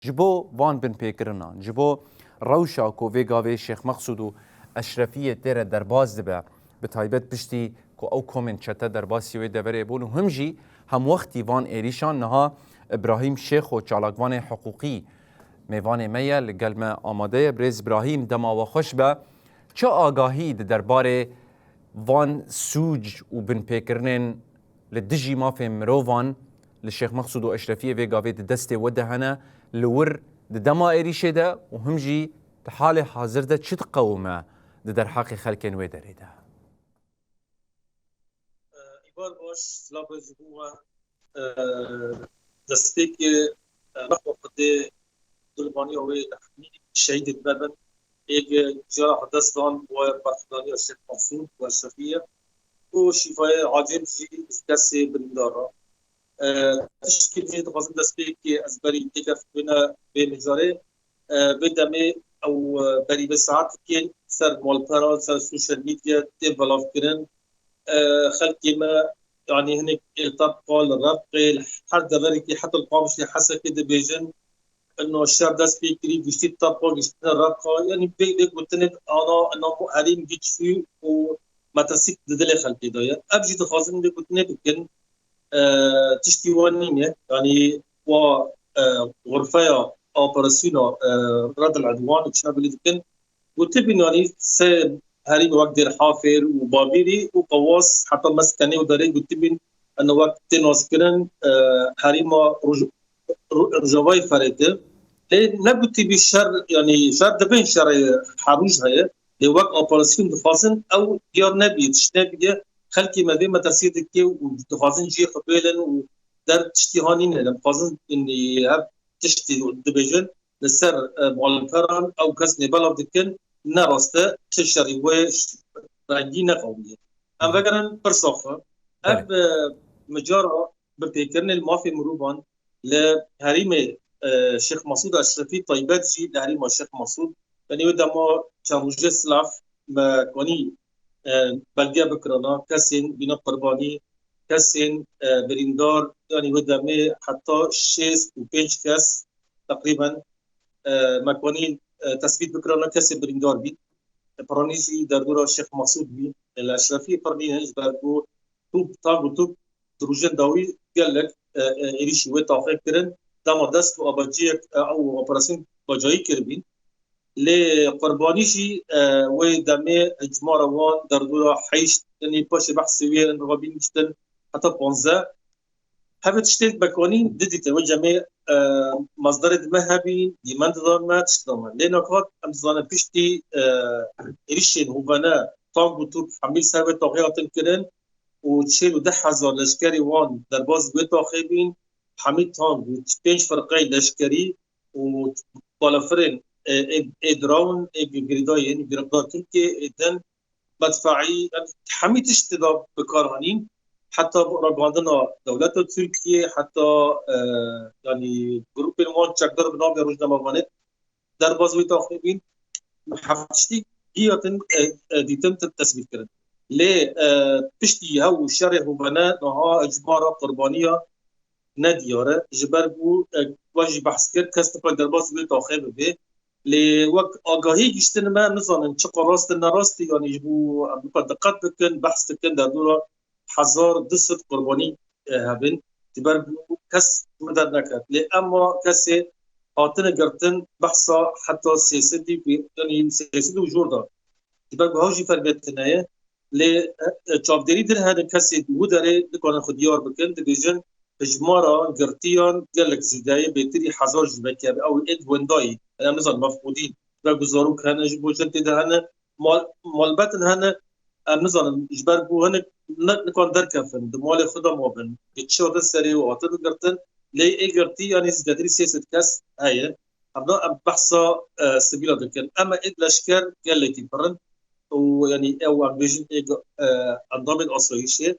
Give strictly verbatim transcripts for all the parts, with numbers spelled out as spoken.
Ji bo van binpêkirinan, ji bo rewşa ku vê gavê Şêx Meqsûd û Eşrefiyê tê re derbas dibe, bi taybet piştî ku ew komên çete derbasî wê deverê bûn û him jî hemwextî van êrîşan niha Îbrahîm Şêxo çalakvanê hiqûqî mêvanê me ye, li gel me amade ye. Birêz Îbrahîm, dema we xweş be. Çi agahî di derbarê van sûc û binpêkirinên li dijî mafên mirovan li Şêx Meqsûd û Eşrefiyê vê gavê di destê we de hene, li wir di dema êrîşê de û him jî di halê hazir de çi diqewime di derheqê xelkên wê derê de? Îbar baş, silav be ji bo we. Destpêkê, e, rexwa Xwedê qurbaniya wê hemî şehîdê dibe bin. Êk jara xwe dest dan bo berxwedaniya Şêx Mesûd û Eşrefiyê û şîfayê acil jî ji kesê birîndar re. E, tiştekî jî dixwazim destpêkê ez berî têkevbûna vê mijarê. E, vê demê ew, e, berî vê saetekê ser malpera, ser sosyal medya tê belavkirin. E, xelkê me, yanî hinek ê Tebqa, li Rebqê, li her deverekî, heta li Qamişlê, Hesekê dibêjin, ino şer dest pê kirî, giştî Tebqa, giştine Rebqa. Yanî vê, vê gotinê ana, ina herîm giçlî û metirsîk di dilê xelkê de ye. Ev jî dixwazin vê gotinê bikin. E, tiştî wan nîne. Yanî wa, e, xurfeya operasyona, e, Redil Edwan û çina bilî dikin. Gotibîn, yanî sê herîm wek Dêrhafêr û Babîrî û Qewaz heta Meskenê û derê gotibîn, eno wek tê naskirin, e, herîma Roj-, Ro-, Rojavayê Ferêt e. Lê negotibî şer, yanî şer dibên şerê her roj heye. Lê wek operasyon dixwazin ew diyar nebî, tişt nebî. Xelkê me vê metirsiyê dike û dixwazin cihê xwe bêlin û der tiştî hanî ne. Em dixwazin, yanî, her tiştî dibêjin. Li ser, e, malperan ew kes nêbelav dikin, ne rast e, ti şerî wê rengî neqewiye. Em vegerin pirsa xwe. Ev, belê, e, micara binpêkirinê li mafê mirovan li herîmê, e, Şêx Mesûd Eşrefî taybet jî li herîma Şêx Mesûd, yanî wê dema çend rojê silav me kanî, e, belge bikirana, kesên bîna qurbanî, kesên, e, birîndar, yanî wê demê heta şêst û pênc kes teqrîben, e, me kanî, e, tesbît bikirana kesê birîndar bî. Piranî jî derdora Şêx Mesûd bî. Li Eşrefî piranî ne, ji ber ku tûp, tag û tûp di rojên dawî gelek, e, e, êrîşî wê taxê kirin. Dema dest û abaciyek, e, ew operasyon bacayî kiribîn. Lê qurbanî jî, e, wê demê hicmara wan derdora heşt, tenê paşê behsê wê in rabîn giştin heta panzdeh. Hevê tiştê mekanî didîte wê cemê, e, mazdarê dime hebî, dîmen didan me, tişt didan me. Lê nakat em dizanin piştî, e, êrişên hovene, tank û top hemî ser wê taxê hatin kirin û çil û deh hezar leşkerê wan derbas wê taxê bîn, hemî tank û pênc firqeyê leşkerî û balafirên, e, ê, ê drone, ê girîdayên girîdar Tirkiyê, ê din medfeî, yanî hemî tişt tê de bi kar anîn. Heta ragandina dewleta Tirkiyê, heta, e, yanî grûpên wan çekdar bi navê Rojnamevanê derbas wê taxê bîn. Heft tiştî giyatin, e, e, dîtin te-, tesbît kirin. Lê, e, piştî hew û şerê hovene niha icmara qurbaniya nediyar e. Ji ber ku, e, we jî behs kir, kes nikare derbas wê taxê bibe. Lê wek agahî giştin me, nizanin çiqa rast e, ne rast e, yanî ji bo em bika diqet bikin, behs dikin, derdora hezar du sed qurbanî, e, hebin. Ji ber ku kes ji me derneket. Lê ema kesê hatine girtin, behsa heta sê sedî, yanî sê sed û jor da. Ji ber ku hew jî fermiyetine ye. Lê, e, e, çavdêrî din hene kesê di wi derê dikarin xwe diyar bikin, dibêjin hijmara girtiyan gelek zêde ye, bêtirî hezar ji vekê be. Ew ê di wendayî, em nizanin mefqûdîn. Ve ku zarok hene ji bo jin tê de hene, mal, malbetin hene, em nizanin, ji ber ku hinek ne, nikan derkevin, di malê xwe de mabin. Bi çi hatin serê û hatin girtin, lê ê girtî, yanî zêdetirî sê sed kes heye. Hevna em behsa, e, sivîla dikin. Em ê leşker gelekî pir in û, yanî, ew em bêjin ê, e, endamên asayîşê.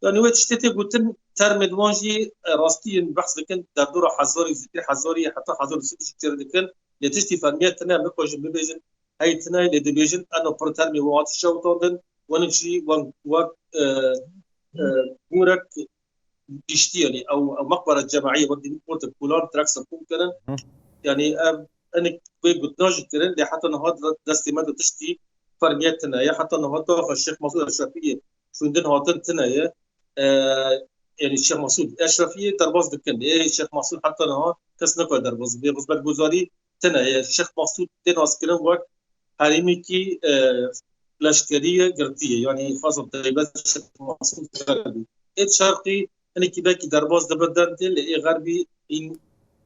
Yanî wê tiştê tê gotin, termê di wan jî, e, rastî yên behs dikin, derdora hezarî, zêdî hezarî, heta hezar û sed jî çêre dikin. Lê tiştî fermiyet tine, em nikarin bibêjin, hey tine, lê dibêjin, eno pir termê wan hatî şewitandin, wenik jî wan wek, e, e, gorek giştî, yanî ew, ew meqbere cemaî wek dî portek kolan, direkt sirxûn kirin. Hı. Yanî ev hinek wê gotina jî kirin, lê heta niha destê me de tiştî fermiyet tune ye. Heta niha taxa Şêx Mesûd Eşrefiyê şûndin hatin tune ye. E, yanî Şêx Mesûd Eşrefiyê derbas dikin. Ê Şêx Mesûd heta niha kes nikare derbas bibe. Xizmetguzarî tune ye. Şêx Mesûd tê naskirin wek herêmekî, e, leşkerî ye, girtî ye. Yanî xaza taybet Şêx Mesûd Eşrefî. Ê şerqî hinekî belkî derbas dibe derdê, lê ê xerbî hîn,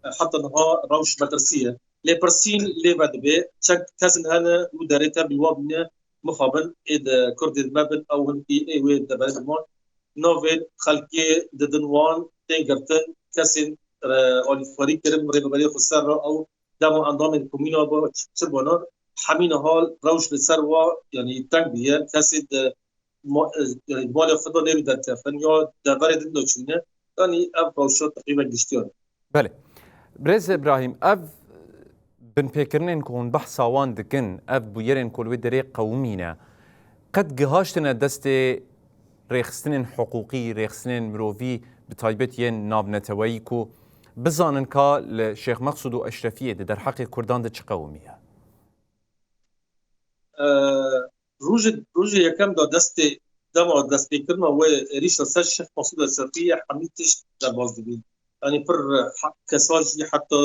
e, heta niha rewş metirsî ye. Lê pirsîn lê vedibe, çend kesên hene û derê tevlî wa bîne, mixabin ê de Kurdên me bin, ew hinkî ê wê deverê diman. Navên xelkê didin wan, tên girtin, kesên, e, alîkarî kirin rêveberiyê xwe ser re, ew dema endamên komîna ba, çi bana, hemî niha rewş li ser wa, yanî teng bûye, kesê di ma-, e, yanî di malê xwe de nêrî derkevin ya deverê din de çûne, yanî ev rewşa teqrîben giştiyan e. Belê. Birêz Îbrahîm, ev binpêkirinên ku hûn behsa wan dikin, ev bûyerên ku li wê derê qewimîne, qet gihaştine destê rêxistinên hiqûqî, rêxistinên mirovî, bi taybet yên navneteweyî ku bizanin ka li Şêx Meqsûd û Eşrefiyê di derheqê Kurdan de çi qewimiye? E, rojê, rojê yekem de destê, dema destpêkirina wê êrîşa ser Şêx Mesûd Eşrefiyê hemî tişt derbas dibîn. Yanî pir he-, kesa jî heta,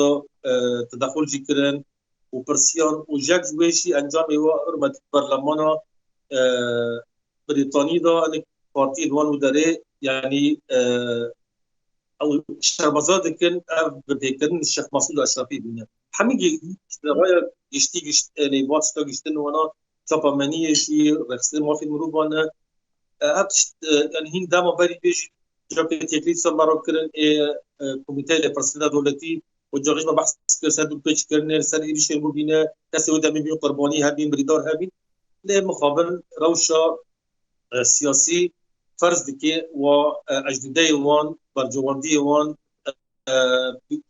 e, tedexul jî kirin û pirsiyan û jek ji wê jî encamê wa hurmet berlemana, e, Brîtanî de, hinek partiyên wan û derê, yanî, e, ew şermezar dikin, ev binpêkirin Şêx Mesûd Eşrefî bîne. Hemî gi-, raya giştî gişt-, yanî, van tişta giştin wana çapameniyê jî, rêxistinê mafên mirovan e. E, ev tişt, e, yanî, hîn dema berî vê jî cihê têkilî ser me re kirin, ê, e, Komîteya Lêpirsîna Dewletî, û carî me behs kir ser dûrpêçkirinê, ser êrîşên bûbîne, kesê wê demê bîn qurbanî hebîn, birîndar hebîn. Lê mixabin rewşa, e, siyasî ferz dike wa, e, ecdûdeyê wan, bercewendiyê wan, e,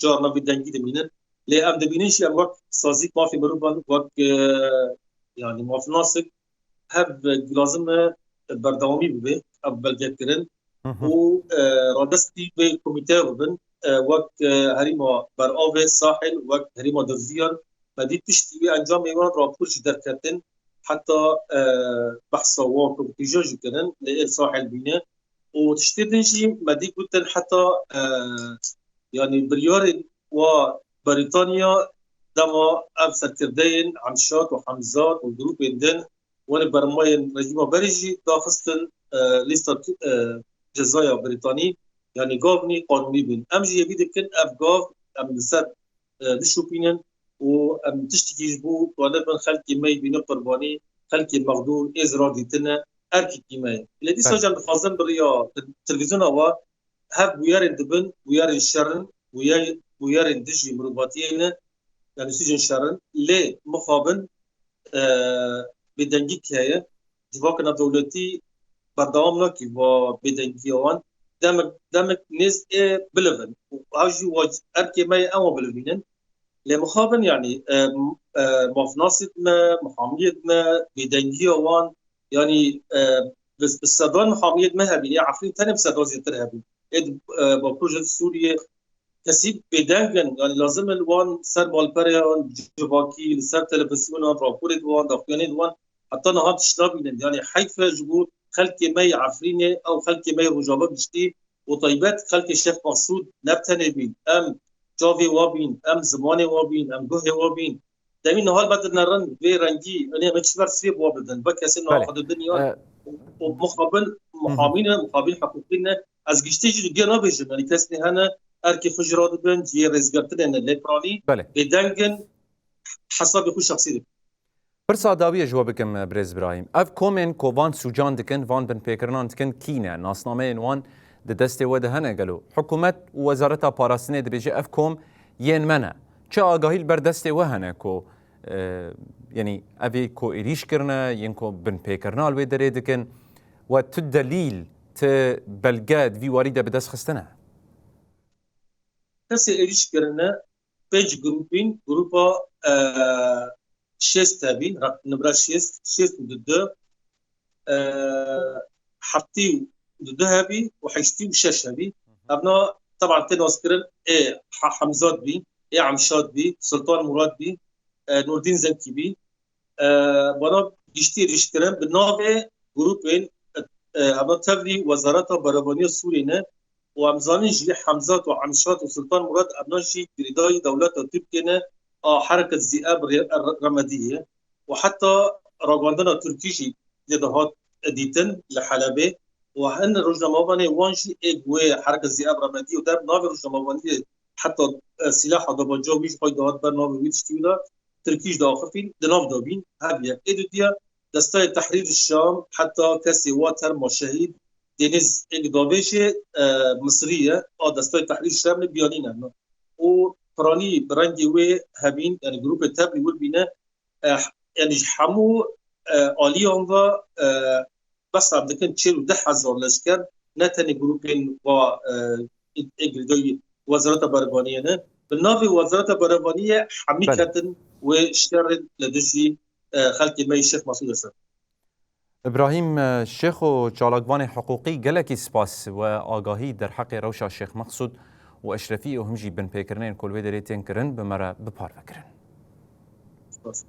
carna bêdengî dimînin. Lê em dibînin jî em wek sazîk mafê mirovan, wek, e, yanî mafnasik hev lazim e berdewamî bibe, ev belgekirin Hı hı. û, e, radestî vê komîteya bibin, e, wek, e, herêma Beravê, Sahil, wek herêma Dirziyan, me dît piştî wê encamê wan rapor jî derketin, heta, e, behsa wan ku tîja jî kirin, li êr Sahil bîne. Û tiştê din jî me dî gotin heta, e, yanî biryarên wa Brîtanya dema ev serkirdeyên Emşad û Hemzat û grûpên din wan ê bermayên rejîma berê jî daxistin, e, lîsta, e, cezaya Brîtanî, yanî gav nî qanûnî bûn. Em jî yekî dikin ev gav em li ser, e, nişopînin û em tiştekî ji bo ku nebin xelkê me yî bîne qurbanî, xelkê mexdûr ê zirar dîtine, erkekî me ye. Lê dîsa Belê. jî em dixwazin bi riya te-, televîzyona we hev bûyerên dibin, bûyerên şer in, bûyer-, bûyerên dijî mirovatiyê ne, yanî sûcên şer in. Lê mixabin, e, bêdengî heye. Civaka navdewletî berdewam nake va bêdengiya wan. Demek, demek nêz ê bilivin. Û ew jî wa erkê me ye, em wa bilivînin. Lê mixabin, yanî, e, m-, e, mafnasê me, mihamiyê me, bêdengiya wan, yanî, e, bi, bi sedan mihamiyê me hebîn, ya Efrîn tenê bi sedan zêdetir hebîn. Ê di, e, Bakur ji Sûriyê kesî bêdeng in, yanî lazim in wan ser malpereyan civakî, li ser televîzyonan, raporê di wan, daxuyanê di wan, heta niha tişt nabînin. Yanî heyf e ji bo xelkê me yê Efrînê, ew xelkê me yê Rojava giştî, û taybet xelkê Şêx Mesûd ne bi tenê bîn. Em çavê wa bîn, em zimanê wa bîn, em guhê wa bîn. Demî niha me dinerin vê rengî, yanî em çi bersivê bi wa bidin, vek kesên Belê. naxwe didin ya. E, û, û mixabin, Hı hı. mixabin e, mixabin heqûqî ne. Ez giştî jî digiya nabêjim, yanî kesên hene erkê xwe jî radibin, cihê rêzgirtinê ne, lê piranî Belê. bêdeng in, hesabê xwe şexsî dikin. Pirsa dawiyê ji we bikim, birêz Birahîm. Ev komên ku van sûcan dikin, van binpêkirinan dikin, kî ne? Nasnameyên wan di destê we de hene gelo? Hikûmet û Wezareta Parastinê dibêje ev kom yên me ne. Çi agahî li ber destê we hene ku, e, yanî evê ku êrîş kirine, yên ku binpêkirina li wê derê dikin? We tu delîl, tu belge di vî warî de bi dest xistine? Kesê êrîş kirine pênc grûp bîn, grûpa, e, şêst hebîn, rek-, nimra şêst, şêst û du, e, heftê û du hebî û heştê û şeş hebî. Evna, teban, tê naskirin ê He-, Hemzat bî, ê Emşad bî, Sultan Murad bî, e, Nurdîn Zenkî bî. E, Bana giştî êrîş kirin bi navê grûpên, e, hema tevlî Wezareta Berevaniya Sûrê ne û em zanin jî Hemzat û Emşad û Sultan Murad evna jî girêdayî dewleta Tirkiyê ne a Hereket Zîeb Re-, Re-, Remediyê û heta ragandina Tirkî jî lê dihat dîtin li Helebê û hin rojnamevanê wan jî ê wê Hereket Zîeb Remediyê û der navê rojnamevaniyê heta, e, sîlaha dabaca wî jî xwe dihat ber navê wî tiştî wî de Tirkî jî diaxifîn, di nav de bîn, her yek. Ê dudiya Destayê Tehrîr Şam heta kesê wa terma şehîd Deniz ê ku davêjê, e, Misrî ye, a Destayê Tehrîr Şam li biyanî ne. Û piranî bi rengê wê hebîn, yani grûpê tevlî wir bîne, e, yani ji hemû, e, aliyan ve, e, behsa dikin çil û deh hezar leşker, ne tenê grûpên wa, e, ê girêdayî Wezareta Berevaniyê ne. Bi navê Wezareta Berevaniyê hemî Belê. ketin wê şerê li dijî, e, xelkê me yê Şêx Mesûd ser. Îbrahîm, e, Şêxo, çalakvanê hiqûqî, gelekî spas we agahî derheqê rewşa Şêx Mesûd û Eşrefî û him jî binpêkirinên ku li wê derê tên kirin bi me re bi parve kirin. Spas.